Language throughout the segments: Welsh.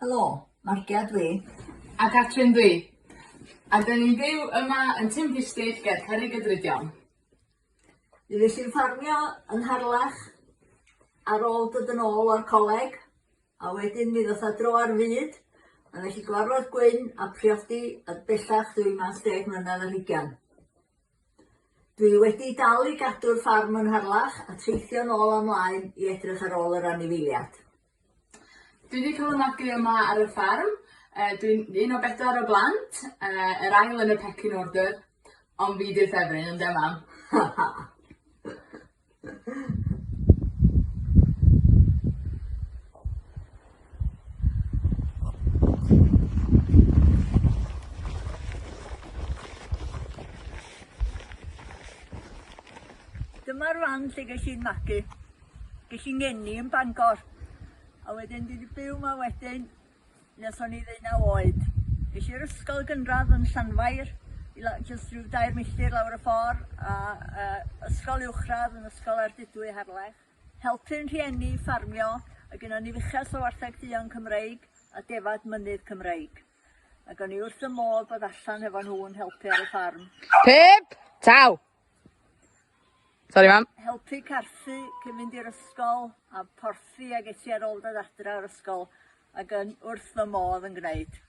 Helo, Margia dwi. A Catrin dwi. A 'dyn ni'n byw yma yn Tyn Pistyll ger Cerrig y Drudion. Mi fues i'n ffarmio yn Harlech ar ôl dod yn ôl o'r coleg a wedyn mi ddoth 'a dro ar fyd a nes i gyfarfod Gwyn a priodi a bellach dwi 'ma ers deg mlynedd ar hugian. Dwi wedi dal i gadw'r ffarm yn Harlech a teithio nôl a mlaen i edrych ar ôl yr anifeiliad. Dwi 'di ca'l 'y magu yma ar y ffarm yy dwi'n un o bedwar o blant yy yr ail yn y pecking order ond fi 'di'r ffefryn ynde mam? Dyma'r fan lle ges i'n magu. Ges i'n ngeni yn Bangor. A wedyn dwi 'di byw 'ma wedyn nes o'n i ddeunaw oed. Es i'r ysgol gynradd yn Llanfair, i la- jyst rhyw dair milltir lawr y ffor' a yy ysgol uwchradd yn Ysgol Ardudwy Harlech. Helpu'n rhieni i ffarmio, a gynnon ni fuchedd o wartheg duon Cymreig a defaid mynydd Cymreig. Ac o'n i wrth fy modd bod allan hefo nhw yn helpu ar y ffarm. Pip! Taw! Sori mam. Helpu carthu cyn mynd i'r ysgol a porthi ag eti ar ôl dod adra o'r ysgol ac yn wrth fy modd yn gwneud.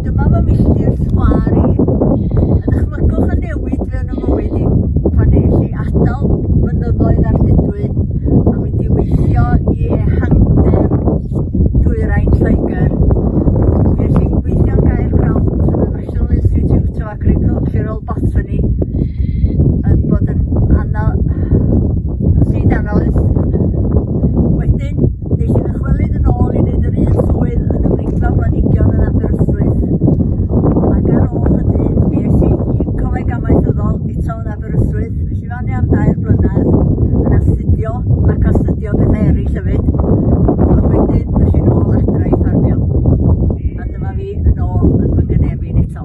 Dyma fy milltir sgwâr i. A dychmygwch y newid fe yn y mywyd i pan nes i adael mynyddoedd Ardudwy a mynd i weithio i ehangder dwyrain Lloegr. Fues i'n gweithio yn Gaergrawnt yn y National Institute of Agricultural Botany yn bod yn anal- seed analyst. Wedyn nes i ddychwelyd yn ôl i neud yr un swydd yn y Briffa Blanhigion yn Aberystwyth ac ar ôl hynny mi es i i Coleg Amaethyddol eto yn Aberystwyth. Fues i fan 'na am dair blynedd yn astudio ac astudio pethau eraill hefyd. A wedyn ddes i nôl adra i ffarmio. A dyma fi yn ôl yn fy ngynefin eto.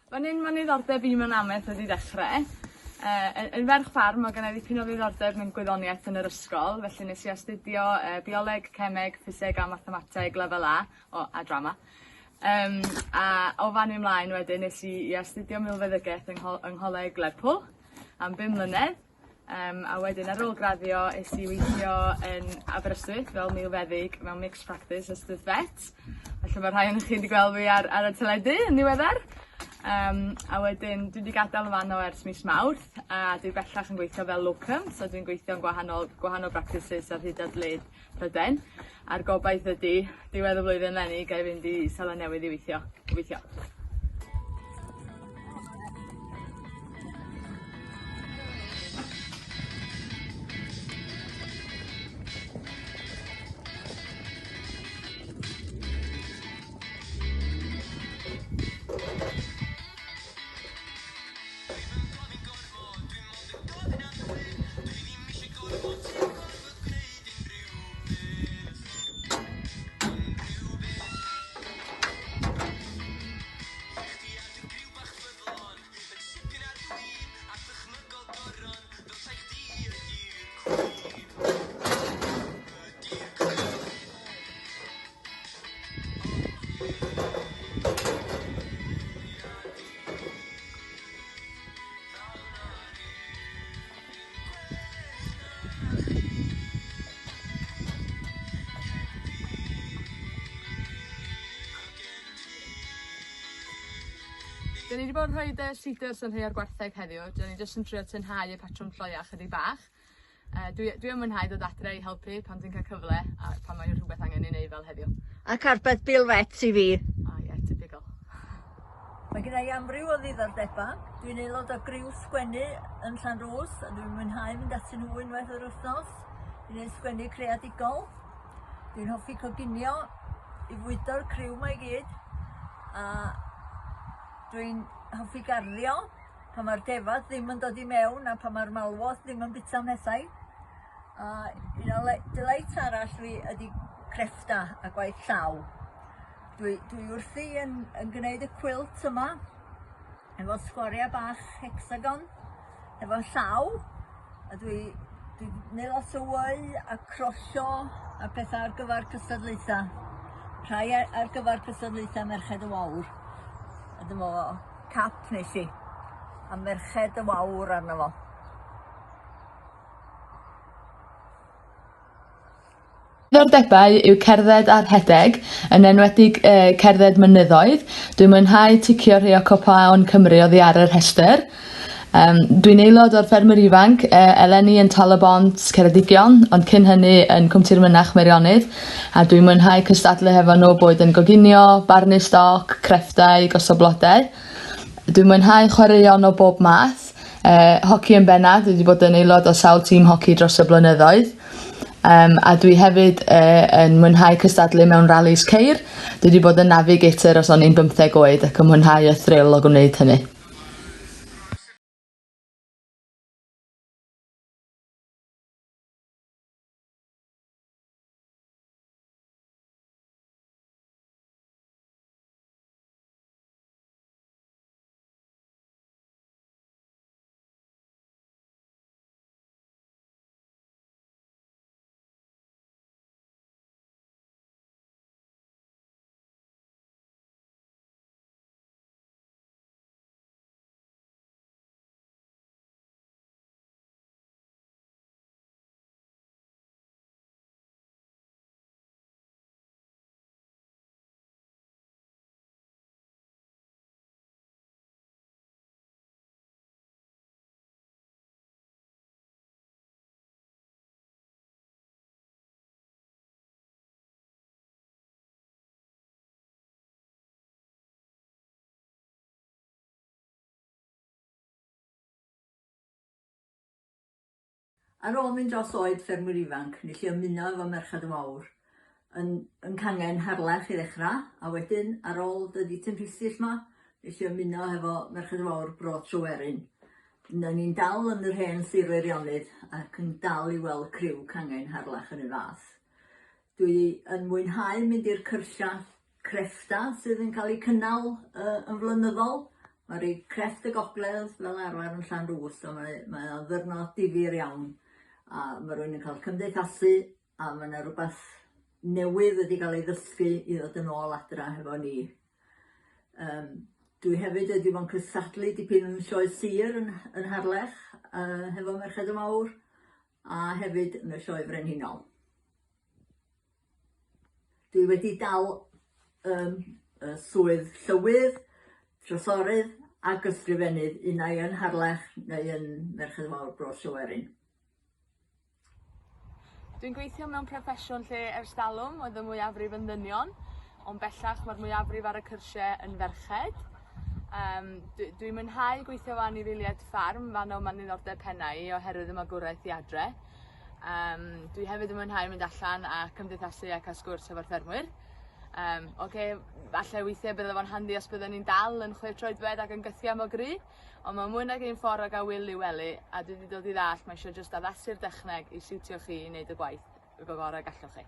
Fan 'yn ma' niddordeb i mewn amaeth wedi dechre. Yy yn yn ferch ffarm ma' gynna i ddipyn o ddiddordeb mewn gwyddoniaeth yn yr ysgol felly nes i astudio yy bioleg cemeg ffiseg a mathemateg lefel A o a drama. Yym a o fan 'ny mlaen wedyn nes i i astudio milfeddygeth yng Ngho- yng Ngholeg Lerpwl am bum mlynedd. Yym a wedyn ar ôl graddio es i weithio yn Aberystwyth fel milfeddyg mewn mixed practice Ystwyth Vet. Falle ma' rhai ohonoch chi 'di gweld fi ar ar y teledu yn ddiweddar. Yym a wedyn dwi 'di gadal yn fan 'no ers mis Mawrth a dwi bellach yn gweithio fel locum so dwi'n gweithio yn gwahanol gwahanol bractises ar hyd a led Prydain. A'r gobaith ydi diwedd y flwyddyn leni gai fynd i Seland Newydd i weithio. Gobeithio. 'Dyn ni 'di bod yn rhoid y seeders yn rhei o'r gwartheg heddiw 'dyn ni jyst yn trio tynhau y patrwm lloea chydig bach. Yy dwi dwi yn mwynhau dod adre i helpu pan dwi'n ca'l cyfle a pan mae rhwbeth angen ei neud fel heddiw. A carpet Bill Vets i fi. O ie typical. Mae genna i amryw o ddiddordeba. Dwi'n aelod o griw sgwennu yn Llanrwst a dwi'n mwynhau mynd atyn nhw unwaith yr wythnos i neud sgwennu creadigol. Dwi'n hoffi coginio i fwydo'r criw 'ma i gyd a dwi'n hoffi garddio pan ma'r defaid ddim yn dod i mewn a pan ma'r malwod ddim yn bita mhethau. A un o le- delight arall fi ydi creffta a gwaith llaw. Dwi dwi wrthi yn yn gneud y cwilt yma efo sgwaria bach hecsagon efo llaw a dwi dwi neud lot o wy a crosio a petha ar gyfar cystadlaetha. Rhai ar ar gyfar cystadlaetha Merched y Wawr. A dyma fo cap nes i. A Merched y Wawr arno fo. Diddordebau yw cerdded a rhedeg, yn enwedig yy cerdded mynyddoedd. Dwi'n mwynhau ticio rhei o copaon Cymru oddi ar y rhestr. Yym dwi'n aelod o'r Ffermwyr Ifanc yy eleni yn Tal-y-bont, Ceredigion, ond cyn hynny yn Cwm Tir Mynach, Meirionnydd, a dwi'n mwynhau cystadlu hefo nhw boed yn goginio, barnu stoc, crefftau, gosod blodau. Dwi'n mwynhau chwaraeon o bob math, yy hoci yn benna, dwi 'di bod yn aelod o sawl tîm hoci dros y blynyddoedd. Yym a dwi hefyd yy yn mwynhau cystadlu mewn ralis ceir. Dwi 'di bod yn navigator ers o'n i'n bymtheg oed ac yn mwynhau y thrill o gwneud hynny. Ar ôl mynd dros oed ffermwyr ifanc, nes i ymuno efo Merched y Wawr yn yn cangen Harlech i ddechra, a wedyn ar ôl dod i Tyn Rhistyll 'ma, nes i ymuno hefo Merched y Wawr Bro Tryweryn. Ydan ni'n dal yn yr hen Sir Feirionnydd ac yn dal i weld criw cangen Harlech yn un fath. Dwi yn mwynhau mynd i'r cyrsia creffta sydd yn cael eu cynnal yy yn flynyddol. Mae rei crefft y gogledd fel arfer yn Llanrwst a mae mae o'n ddiwrnod difyr iawn a ma' rywun yn cael cymdeithasu a ma' 'na rwbath newydd wedi cael ei ddysgu i ddod yn ôl adra hefo ni. Yym dwi hefyd wedi bod yn cystadlu dipyn yn sioe sir yn yn Harlech yy hefo Merched y Wawr a hefyd yn y Sioe Frenhinol. Dwi wedi dal yym y swydd llywydd, trysorydd ac ysgrifennydd unai yn Harlech neu yn Merched y Wawr Bro Tryweryn. Dwi'n gweithio mewn proffesiwn lle ers dalwm oedd y mwyafrif yn ddynion, ond bellach ma'r mwyafrif ar y cyrsie yn ferched. Yym dwi dwi'n mwynhau gweithio efo anifeiliaid ffarm, fan 'no ma'n niddordeb penna i oherwydd y magwraeth i adre. Yym dwi hefyd yn mwynhau mynd allan a cymdeithasu a ca'l sgwrs efo'r ffermwyr. Yym oce falle weithie bydde fo'n handi os bydden ni'n dal yn chwe troedfedd ac yn gythio mor gry. On' ma' mwy nag un ffor o ga'l Wil i'w wely a dwi 'di dod i ddallt ma' isio jyst addasu'r dechneg i siwtio chi i neud y gwaith y go gore gallwch chi.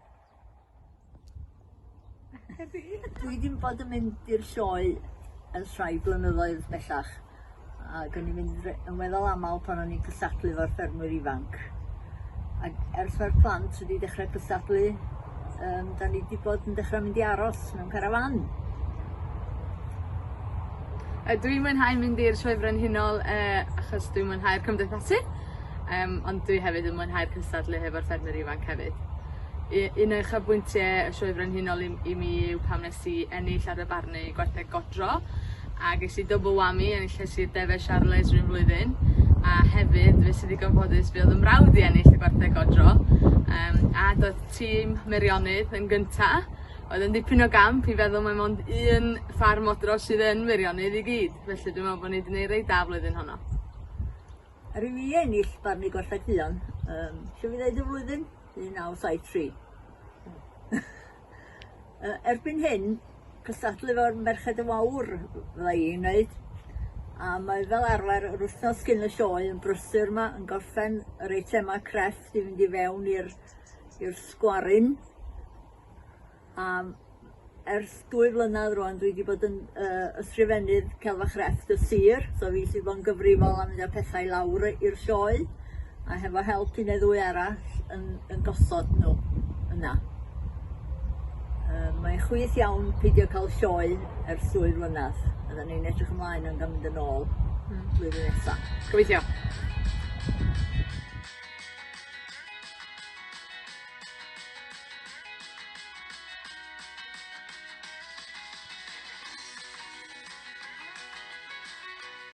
Dwi ddim bod yn mynd i'r sioe ers rhai blynyddoedd bellach ac o'n i'n mynd re- yn weddol amal pan o'n i'n cystadlu efo'r ffermwyr ifanc. Ac ers mae'r plant wedi dechrau cystadlu yym 'dan ni 'di bod yn dechra mynd i aros mewn carafán. Yy dwi'n mwynhau mynd i'r Sioe Frenhinol yy achos dwi'n mwynhau'r cymdeithasu yym ond dwi hefyd yn mwynhau'r cystadlu hefo'r ffermwyr ifanc hefyd. U- un o uchafbwyntie y Sioe Frenhinol i i mi yw pan nes i ennill ar y barnu gwartheg godro a ges i double whammy enilles i'r defaid Charolais 'r un flwyddyn a hefyd fues i ddigon ffodus fuodd 'y mrawd i ennill y gwartheg godro yym a do'dd tîm Meirionnydd yn gynta. Oedd yn dipyn o gamp i feddwl mai mond un ffarm odro sydd yn Meirionnydd i gyd, felly dwi'n me'wl bo' ni 'di neud reit da flwyddyn honno. Er i mi ennill Barnu Gwartheg Duon, yym, isio fi ddeud y flwyddyn? 1973. Yy erbyn hyn, cystadlu efo'r Merched y Wawr fydda i'n neud. A mae fel arfer yr wythnos cyn y sioe yn brysur 'ma yn gorffen yr eitema crefft i fynd i fewn i'r i'r sgwarin. A ers dwy flynedd rŵan dwi 'di bod yn yy ysgrifennydd Celf a Chrefft y sir, so fi sydd bod yn gyfrifol am mynd â pethau i lawr i'r sioe a hefo help un neu ddwy arall yn yn gosod nhw yna. Yy mae'n chwith iawn peidio cael sioe ers dwy flynedd a 'dan ni'n edrych ymlaen am ga'l mynd yn ôl. Flwyddyn nesa. Gobeithio.